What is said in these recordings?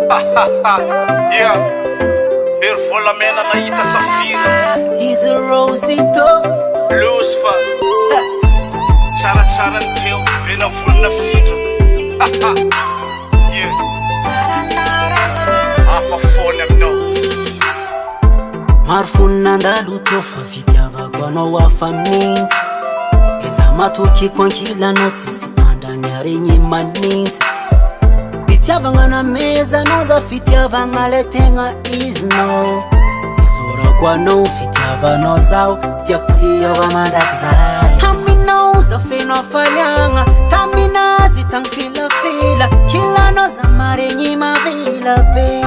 Yeah, Hery volamena nahita safira. Izy Rosito. Loose fa tsaratsara ny teo be navolona findra. Yeah, hafa foana aminao. Maro fony nandalo teo fa fitiavako anao hafa mihitsy. Eza matokiko ankilanao tsisy andrany aregny manintsy. Fitiavagna namezanao za fitiavagna le tegna izinao. Isaorako anao fitiavanao zaho tiako tsy hiova mandrakizay. Aminao za feno hafaliagna taminazy tagny filafila kilanao za maregny mavila be.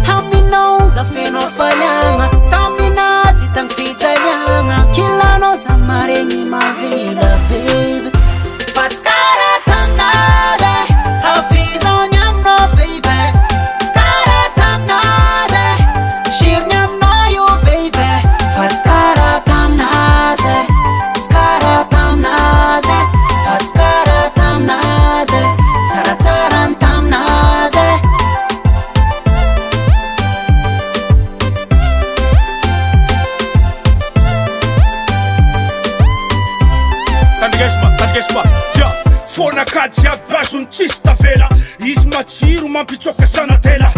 Aminao za feno hafaliagna taminazy tagny fijaliagna kilanao za maregny mavila baby. Fa tsy karaha taminazy afizany aminao baby. Tsy karaha taminazy sirony aminao io baby. Fa tsy karaha taminazy, tsy karaha taminazy, fa tsy karaha taminazy, tsaratsara ny taminazy. Tandrigesma, tandrigesma, ya. Fônaka jiaby azony tsisy tavela. Izy matsiro mampitsoaka zanatela.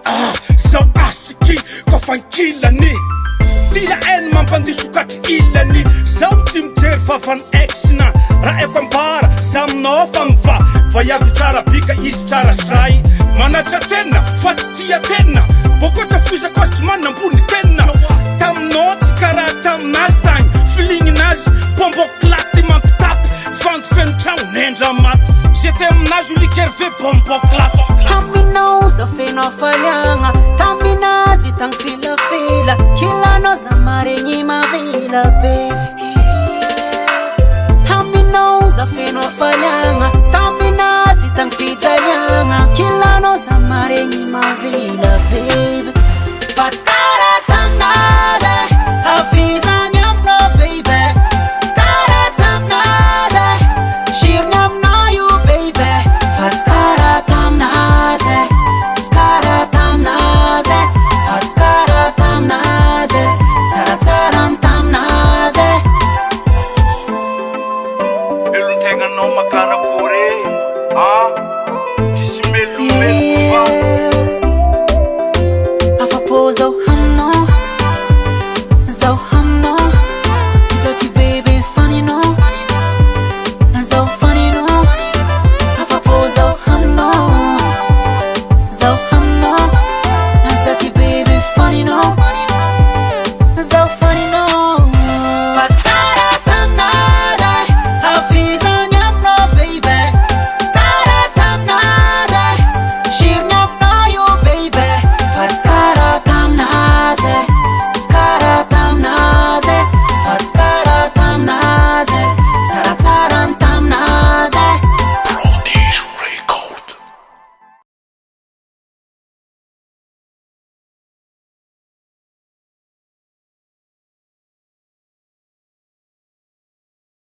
Ah, zao asiky kofa ankilany. Tia haine mampandiso katry ilany. Zao tsy mijery vavan'ny ex-na. Raha efa ambara, za aminao fa miva. Vaiavy tsara bika, izy tsara say. Manaja tena, fa tsy tia tena. Bôkô tsy afoizako azy tsy manambony tena. Taminao tsy karaha taminazy tagny. Feeling-nazy, bombo claty mampitapy. Vandy feno tragno, nendra maty. J'étais aminazy io likerve bombo claty. Taminao za feno hafaliagna taminazy tagny filafila kilanao za maregny mavila be. Taminao za feno hafaliagna taminazy tagny fijaliagna kilanao za maregny mavila baby. Fa tsy karaha taminazy afizany aminao baby. Tsy karaha taminazy sirony aminao io baby. Fa tsy karaha taminazy, tsy karaha taminazy, fa tsy karaha taminazy, tsaratsara ny taminazy. Velon-tegnanao makarakory e? Ah, tsisy melomeloko fa Afapo zao aminao, zao aminao, zao ty bebe faninao, zao faninao. Afapo zao aminao, zao aminao, zao ty bebe faninao, zao faninao. Fa tsy karaha taminazy afizany aminao baby. Tsy karaha taminazy sirony aminao io baby. Fa tsy karaha